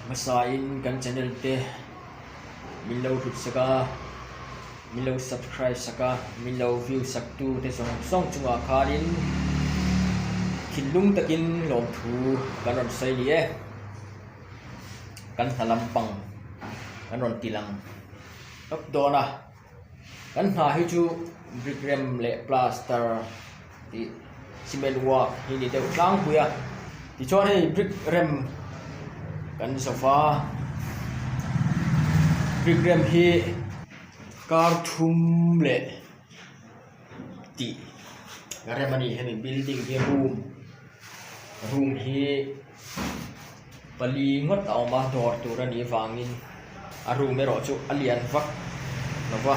Hmasain kan channel te min lo hlut sak a, min lo subscribe sak a, min lo view sak tu te zawng zawng chungah khanin thinlung takin lawmthu kan rawn sawi ni e. Kan hna lampang kan rawn ti lang tawp dawn a. Kan hna hi chu brick rem leh plaster tih cement work hi ni deuh tlangpui a tichuan hei brick rem kan zawh a brick rem hi kar thum leh tih rem a ni hemi building hi room room hi. Pali ngawt a awm a dawr tur a nih vangin a room erawh chu a lian vak lo va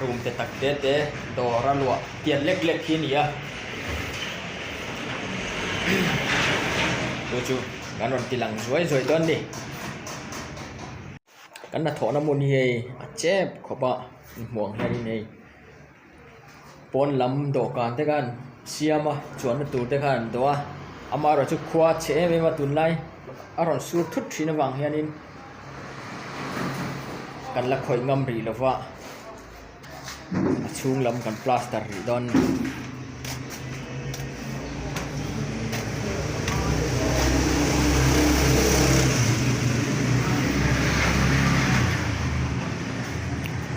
room te tak te te dawr a luah tiat lek lek hi a ni a chu chu kan rawn ti lang zuai zuai dawn a ni kan hnathawhna hmun hi hei a chep khawp a inhmuh ang hianin hei. Pawn lam dawhkan te khan siam a chuanna tur te khan an dawh a amaherawh chu khua a chhe em em a tunlai a rawn sur thut thin avang hianin kan la khawih ngam rih lo va a chhung lam kan plaster rih dawn a ni.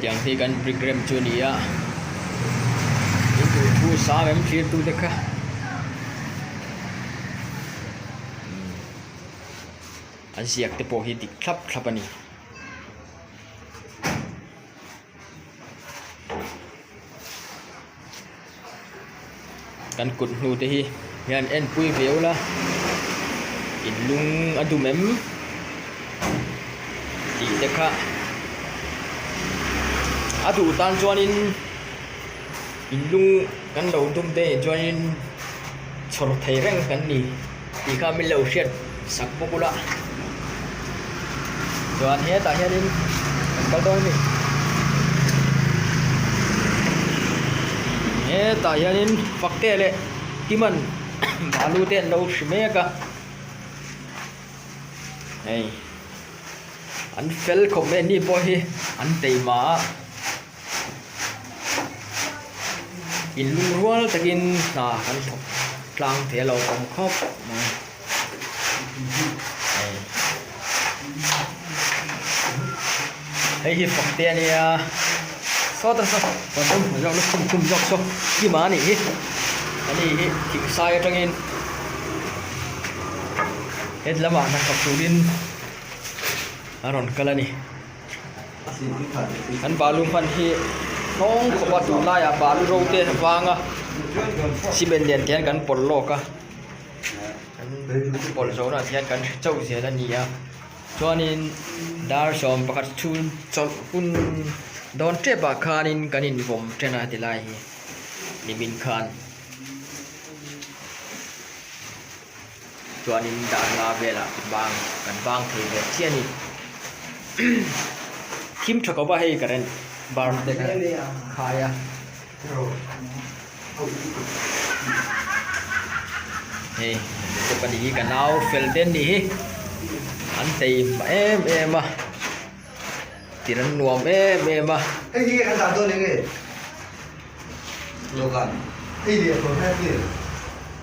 Tiang hi kan brick rem chu a ni a in duh thu sang em thlir tu te kha an ziak te pawh hi dik thlap thlap a ni. Kan kut hnu te hi hian en pui viau la in lung a dum em tih te kha a duh tan chuanin in lung kan lo dum te nih chuanin chhawr thei reng kan ni tih kha min lo hriat sak bawk ula chuan hetah hianin kan kal dawn a ni hetah hianin fakte leh kiman balu te an lo hri mek a hei an fel khawp mai anni pawh hi an teima a in lungrual takin hna kan thawk tlang thei a lo awm khawp mai hei hi fak te a nia sawta saw lukhum khum zawk saw kima a nih hi ani hi thing sai atangin hetlama hnathawk turin a rawn kal a ni. An balu hman hi hnawng khawpa tunlaiah balu ro te vanga cement nen te hian kan pawlh lawk a kan pawlh zawh naah hian kan hre chauh zel a ni a chuanin dar 11 chhung chawlh hun dawn tep ah khanin kan invawm ṭhen a tilai hi nimin khan. Chuanin darla velah bang kan bang thei ve chiah a ni thim tha khawp a hei current bar te kha khai a hei te pahnih hi ka nau fel te an nih hi an tei hma em em a tir an nuam em em a.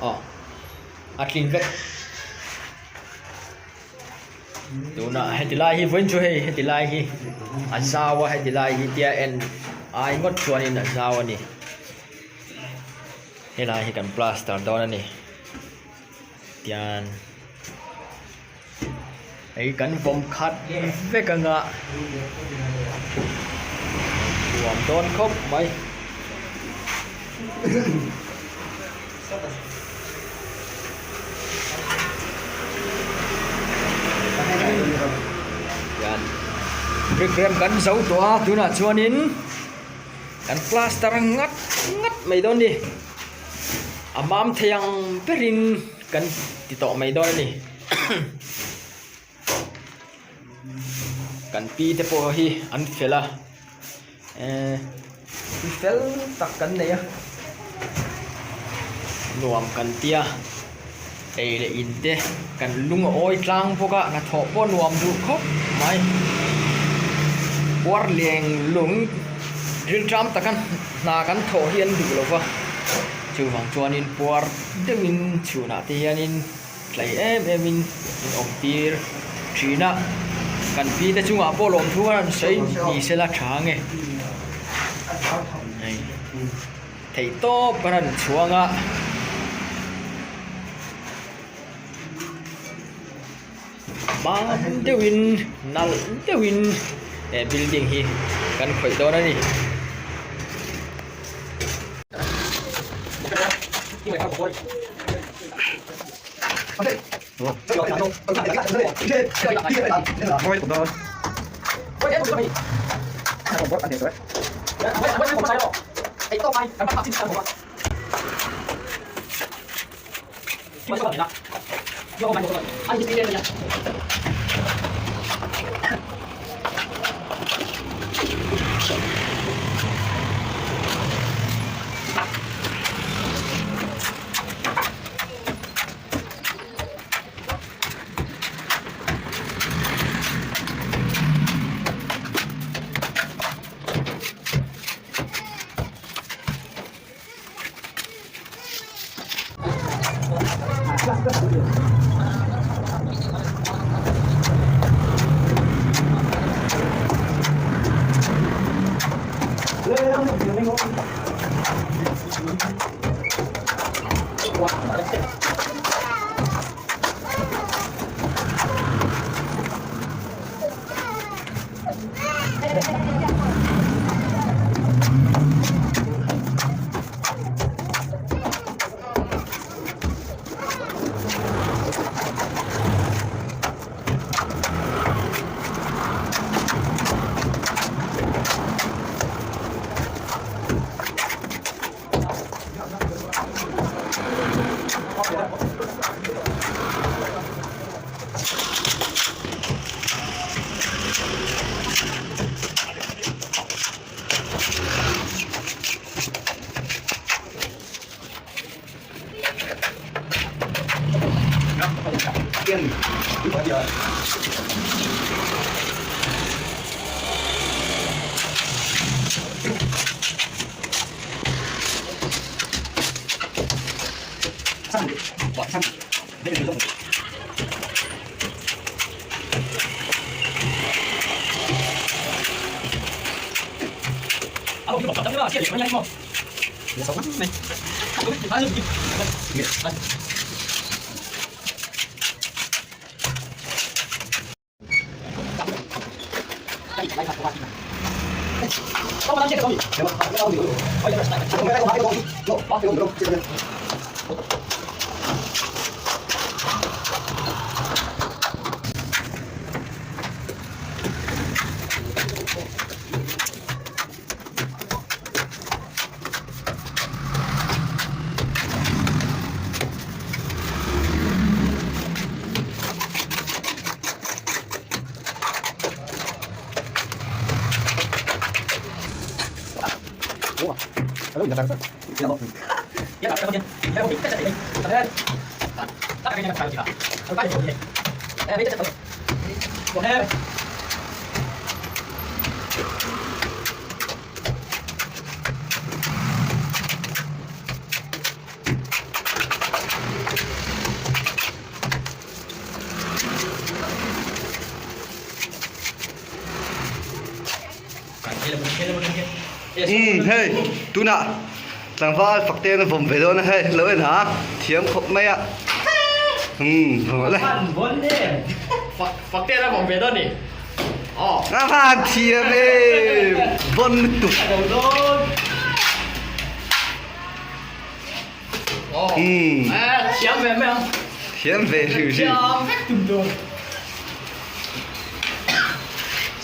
Aw. A tling vek tunah heti lai hi vawiin chu hei heti lai hi a zau a heti lai hi tia en ai ngawt chuanin a zau a ni helai hi kan plaster dawn a ni tian hei kan vawm khat vek anga nuam dawn khawp mai. Hian brick rem kan zo tawh a tunah chuanin kan plaster ngat ngat mai dawn a ni a mam thei ang berin kan ti tawh mai dawn a ni kan pi te pawh hi an fel a ehh pi fel tak kan nei a nuam kan tia. Ei leh in te kan lung a awi tlang bawk a hnathawh pawh nuam duh khawp mai. Puar leng lung rilṭam taka hna kan thawh hi an duh lo va, chuvang chuanin puar deuhin chhunah te hianin tlai em em in min awm tir thin a, kan pi te chungah pawh lawmthu a rawn sawi ni se la tha ange. Theih tawp a rawn chhuang a. Mam deuhin nalh deuhin he building hi kan khawih dawn a ni. Umm hei tunah tlangval fak te an vawm ve dawn a hei lo en ha thiam khawp mai a umm vawm le Fak te an vawm ve dawn ni a han thiam em vawn lutuk umm thiam ve mai ang thiam ve hrim hrim thiam vek tum tum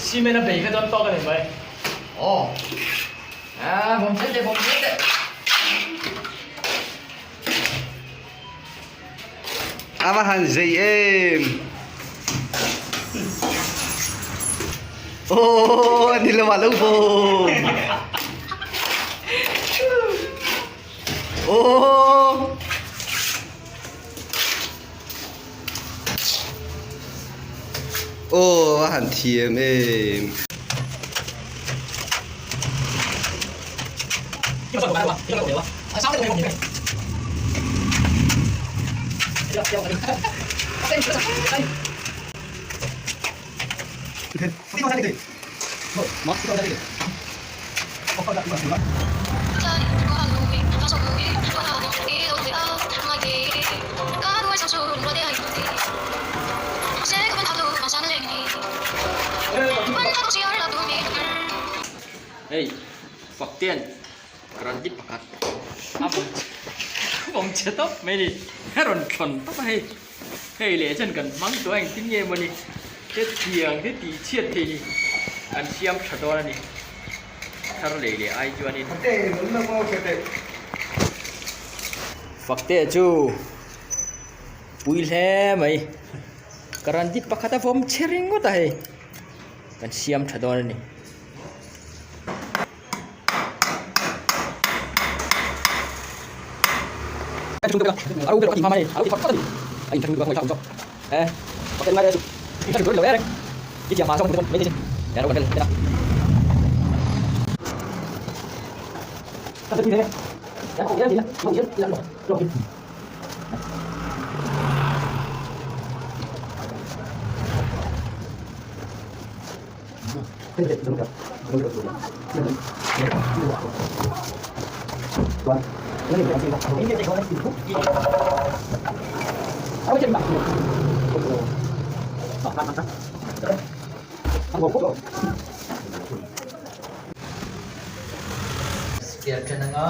cement a bei kha chuan tawk a ni mai aw a vawm zel teh vawm zel teh A va han zei em. Aw a ni lo ah lo bawm. Aw. Aw a han thiam em. Hei Faktean Randy pakhat a vawm che tawp mai ni a rawn thlawn tawp a hei. Hei leh chuan kan hmang tawh a engtin nge mawni hetiang te tih chhiat thei ni kan siam tha dawn a ni thar lei leh ai chuanin. Fakte chu pui hle mai ka randi pakhat a vawm che ringawt a hei kan siam tha dawn a ni. Scale ṭan anga.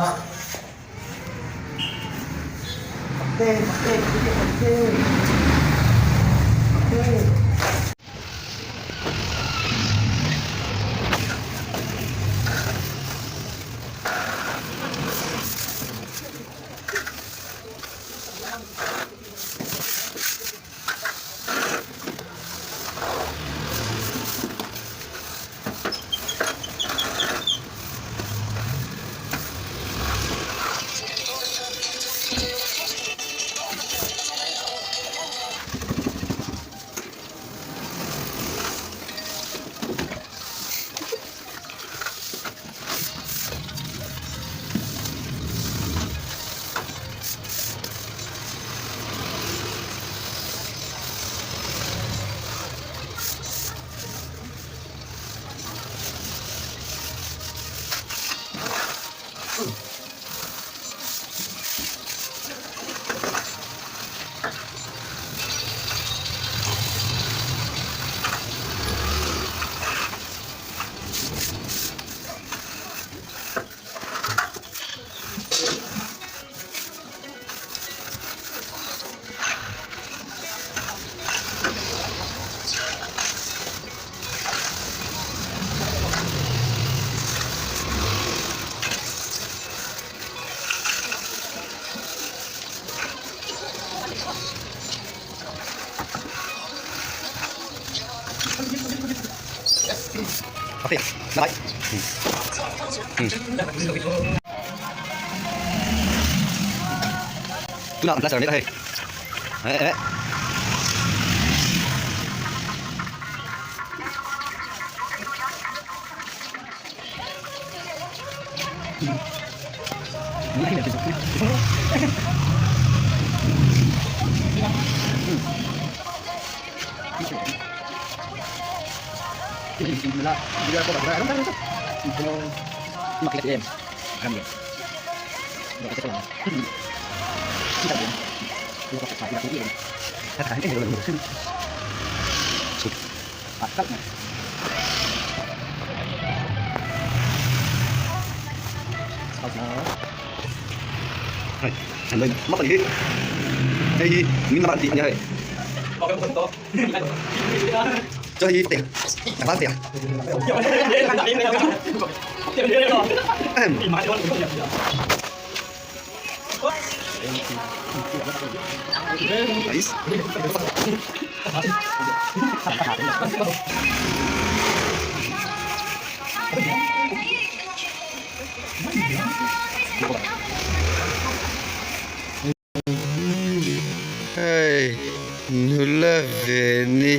Tunah an plaster mek a hei. Hei hi min lamah an tih a nia hei. Cho hi te tlangval te Hei nula ve ni.